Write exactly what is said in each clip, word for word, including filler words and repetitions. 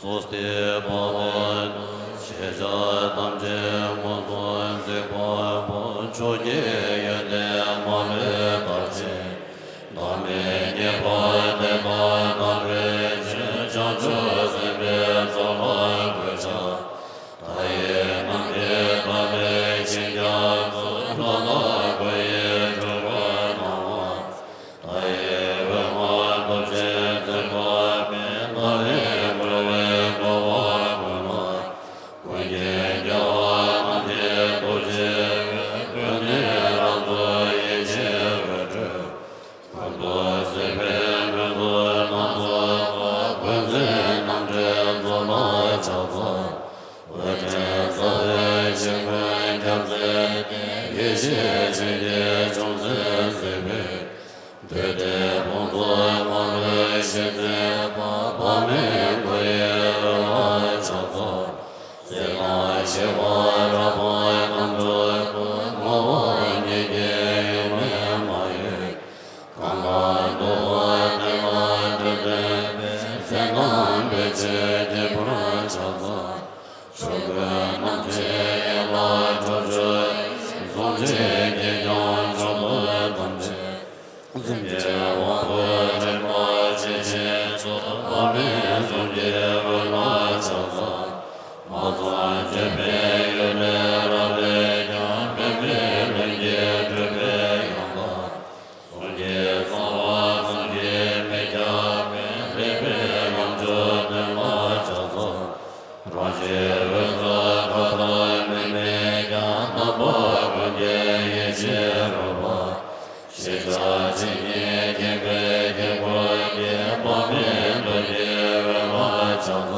སྟེ་འཕགས་པ་དང་ཤེས་བྱ་ཐམས་ཅད་མངོན་སུམ་གཟིགས་པ་པོ། ཕྱོགས་ཀྱི་ཡོན་ཏན་མ་ལུས་དག་ཅིང་བདག་མེད་ངེས་པ་དེ་དག་དང་བྲལ་ཕྱིར། བྱང་ཆུབ་སེམས་དཔའི་ཚོགས་ལ་གུས་ཕྱག་མཐའ་ཡས་རྣམ་བསྐྱེད་དག་པའི་ཞིང་རྒྱ་མཚོ། ལྷ་དང་སྐུ་ཡི་སྤྲུལ་པ་སྣང་བ། མཐའ་ཡས་འོད་དཔག་ཏུ་བྱེད་ཚེ་དཔག་མེད། མཐའ་ལས་འཁོར་བའི་འགྲོ་བ་ཀུན་ལ། ཀུན་མཁྱེན་རྒྱལ་བ་རྣམ་མཁྱེན་རྡོ་རྗེའི་འོད། ཀུན་ནས་རབ་རྫོགས་ཡེ་ཤེས་འོད་འཕྲོས། ཀུན་ཏུ་སྲིད་པའི་མུན་ཁུང་རྣམས་རྫོགས་པ། ཀུན་གཟིགས་རྣམ་འདྲེན་ཚོགས་ལ་ཕྱག་འཚལ། འོད་ཕྲེང་རྩ་བའི་ཞིང་ཀུན་ཁྱབ་མཛད་དེ། ཡེ་ཤེས་ཆོས་ཀྱི་ཅུང་ཟད་གཟིགས་པའི། བདུད་སྡེ་དཔུང་ཚོགས་མ་ལུས་ཞི་མཛད་པ། དཔག་མེད་སྐུ་ཡི་རོལ་པར་ཕྱག་འཚལ། སྲིད་དང་ཞི་བ་རབ་དབང་རྣམ་དྲུག་པོ། ངོ་བོ་ཉིད་ཀྱི་ཡུམ་ལས་མ་གཡོས། གང་གཱ་འདུ་བ་དེ་ལ་འདུད་ལྡན་པའི། མཚན་དང་དཔེ་བྱད་བརྒྱད་པར་ཕྱག་འཚལ། ཆོས་སྐུ་རྣམ་འདྲེས་ཡན་ལག་དྲུག་ཅུ་ཡི། གཟུངས་བྲིས་ཀྱིས་ཀྱང་མཆོག་ཏུ་བསྡམས་ཏེ། སེམས་ཅན་དབང་པོ་འདྲེན་པར་བྱེད་ཅིང་འཚོ། དཔག་མེད་གཟུངས་ཀྱི་འོད་ལ་ཕྱག་འཚལ། མ་ཚང་བརྗོད་པའི་ཡུལ་ལས་རབ་རེག་ཀྱང་། མེ་མེ་ལྷུན་གྱིས་སྤྲུལ་པའི་ཡང་དག་གཟུངས་ཀྱི་གསང་བ་གཟུངས་ཀྱིས་མི་ཁྱབ་པའི། ལེགས་པའི་ལམ་མཆོག་སྟོན་ལ་ཕྱག་འཚལ། རང་བཞིན་འོད་གསལ་མཁའ་ལྟར་མི་མེད་ཀྱང་། རྣམ་པ་ཀུན་གྱི་ཡེ་ཤེས་རོལ་པ། ཤེས་བྱ་ཇི་སྙེད་མཁྱེན་པའི་དཀྱིལ་འཁོར་གྱི། དཔག་མེད་རྡོ་རྗེའི་འོད་ལ་ཕྱག་འཚལ།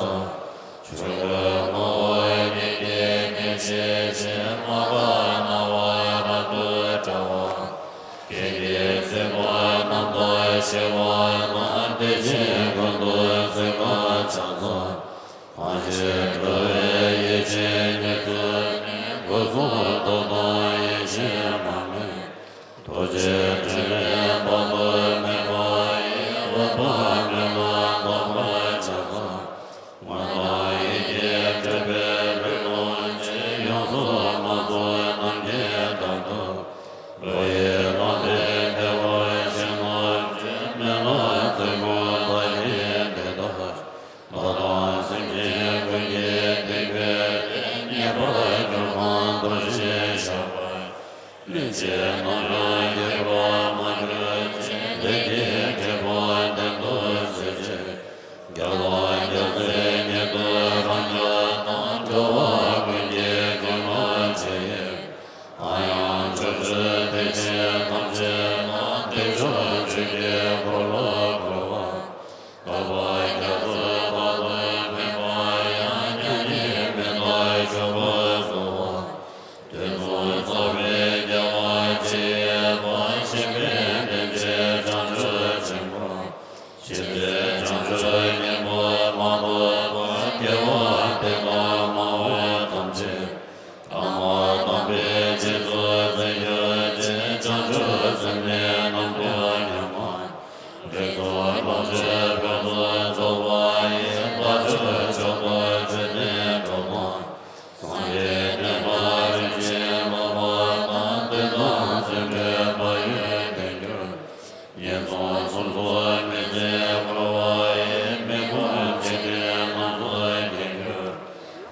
ཆོས་སྐུ་ངོ་བོ་ཉིད་ཀྱིས་བརྒྱན་ཆོས་ཅན། མ་འགགས་སྣང་བ་རབ་ཏུ་བཀྲ་བ། སྐད་ཅིག་ཚིག་པ་རྣམ་དག་ཞི་བ་ལ། བདེ་ཆེན་ཀུན་ཏུ་གཟིགས་པར་ཕྱག་འཚལ། ཐམས་ཅད་འགྲོ་བའི་ཡིད་བཞིན་ཉིད་སུ་གནས། སྐུ་གསུང་ཐུགས་དང་ཡེ་ཤེས་མར་མེ། ཐུགས་རྗེའི་ཕྲིན་ལས་དཔག་ཏུ་མེད་པ་ཡིས། འོད་དཔག་མེད་ལ་བཟླས་པར་ཕྱག་འཚལ། དངོས་དང་ཡིད་ཀྱིས་སྤྲུལ་པའི་ལུས་ཐམས་ཅད། ཡོངས་སུ་མ་བཟུང་ནམ་མཁའི་མཐར་ཐུག་བློ་ཡིས་བླངས་པའི་བདེ་བ་ཅན་རྣམས་ཀྱི། མེ་ལྷ་ཚོགས་ཀུན་དག་ཞིང་བདེ་ལྟར། བདག་དང་སེམས་ཅན་ཀུན་གྱི་སྡིག་པའི་དོན། ཉེས་པར་གྱུར་ཀུན་དག་ཞིང་བཤགས་པ། སླན་ཆད་ནམ་ཡང་བགྱིས་པར་མ་གྱུར་ཅིག་བདེ་སྐྱིད་འབྲས་བུ་ལྡན་དུ་གསོལ་ཞིང་། བརྒྱ་ལ་བརྒྱ་བརྩེགས་ཉིད་དུ་རང་རྒྱལ་དང་། འགྲོ་བ་ཀུན་གྱི་དོན་ལ་ཇི་ཡིས་བསླངས་ཡང་། ཕྱོགས་བཅུའི་བདེ་ཆེན་ཐམས་ཅད་ལ། བདེ་མཆོག་ཆོས་ཀྱི་འཁོར་ལོ་བསྐོར་བ། དག་པ་རྒྱ་མཚོ་དཔག་ཏུ་མེད་པ་ཡང་། མྱ་ངན་མེ་ལྟར་འཇོམས་པར་གསོལ་བ། དུས་གསུམ་རྩ་བའི་རྒྱལ་བ་ཇི་སྙེད་པ། གཤེགས་པའི་རྟེན་ཅན་བྱང་ཆུབ་ཆེན་པོ། ཇི་སྲིད་བྱང་ཆུབ་སྙིང་པོ་མ་ཐོབ་པར། དགེ་བ་འདི་དག་སྨྲ་བ་ཐམས་ཅད། ཐ་མ་དམ་པའི་རྗེས་སུ་འཛིན་གྱུར་ཅིག་བྱང་ཆུབ་སེམས་ནི་ནམ་མཁའ་མཉམ་མ། རིགས་གསུམ་ལོངས་སྤྱོད་ཕུན་སུམ་ཚོགས་པ་ཡི། རྟག་སྤྱོད་མཆོག་ཏུ་སྤྱོད་པའི་གྲོགས་དང་། སངས་རྒྱས་བསྟན་པ་རིམ་བཞིན་བསླབ་པ་དང་། བསྟན་དང་བརྩོན་འགྲུས་བག་ཡོད་ལྡན་གྱུར། ངན་སོང་གསུམ་རྫོགས་མི་ཚེ་འཁོར་བ་ཡི། མི་ཁོམ་འཇིག་རྟེན་རྣམ་གསུམ་རྒྱལ་གྱུར།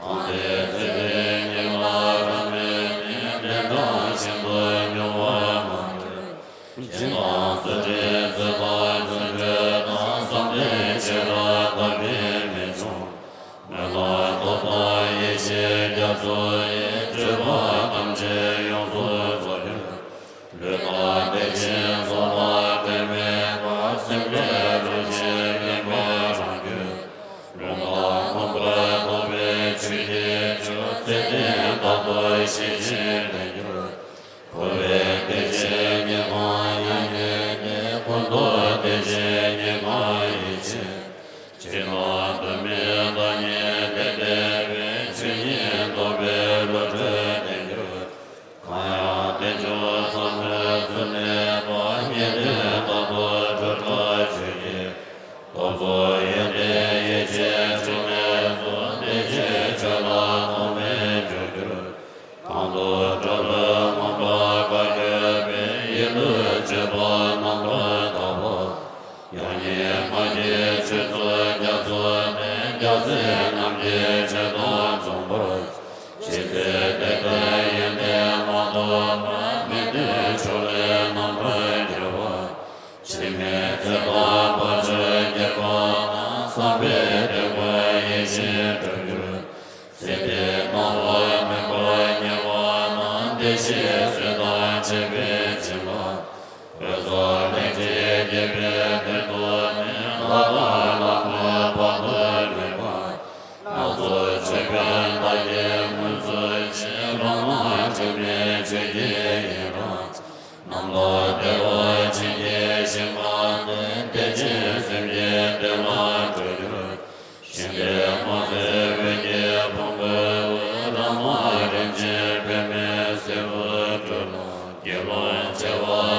གང་དེས་ཚེ་འདིའི་སྙིགས་མ་རབ་མེད་ནས། བདེན་དྲང་ཤིན་ཏུ་མྱོང་བར་མ་གྱུར། སྦྱིན་དང་བརྩོན་འགྲུས་ཚེ་དང་བརྩོན་འགྲུས་དང་། བསམ་གཏན་བྱེ་བྲག་དག་པའི་ངེས་འབྱུང་། སྨོན་ལམ་སྟོབས་དང་ཡེ་ཤེས་རྒྱ་མཚོ་ཡིས། སྤྱོད་པ་ཐམས་ཅད་ཡོངས་སུ་རྫོགས་གྱུར། ལུས་དང་བདེ་ཆེན་ཚོགས་དང་ལྡན་མིན་པ། སེམས་ལས་གྲོལ་ཞིང་མྱོས་པ་རང་རྒྱུད། ལུང་དང་མངོན་པར་རྟོགས་པའི་ཆོས་ཀྱི་རྒྱུ། ཚེ་འདི་རྟག་ཏུ་ཞི་ཞིང་དྲན་གྱུར། འཁོར་བའི་བདེ་ཆེན་ཉེས་དང་མྱ་ངན། ཕྱོགས་ལས་རྣམ་པར་རྒྱལ་བ། འཆི་མེད་ཚེ་དང་བར་ཆད་ཀྱི་བར་ན། བསམ་པའི་དོན་ཀུན་ཡིད་བཞིན་འགྲུབ་གྱུར། སྲིད་པའི་སྣང་བ་མུན་པ་ཉེ་བ་ན། བདེ་གཤེགས་སྲས་དང་བཅས་པའི་བྱིན་རླབས། འོད་གསལ་ལྷན་ཅིག་སྐྱེས་པའི་དོན་དུ་ནི། ལྷ་དང་ལྷ་མོའི་བར་དུ་ལེགས་པར། སྣ་ཚོགས་ཆོས་འཕེལ་བདག་གིས་མངོན་སུམ་མཇལ། རང་སྣང་འཁྲུལ་མེད་ཆོས་ཀྱི་ཡན་ལག་རྣམས་ལ་བདེ་བ་ཅན་གྱི་ཞིང་ཁམས་ནས། བདེ་ཆེན་སེམས་ཀྱི་བདེ་བ་འཕྲོ་འགྱུར། ཞིང་འདིར་མ་ཟད་འོད་ཀྱི་ཕུང་པོའི་དབུས། བླ་མ་རིན་ཆེན་པདྨའི་སྲད་བུ་སྤྲུལ་ལ། དགེ་སློང་བྱེ་བ་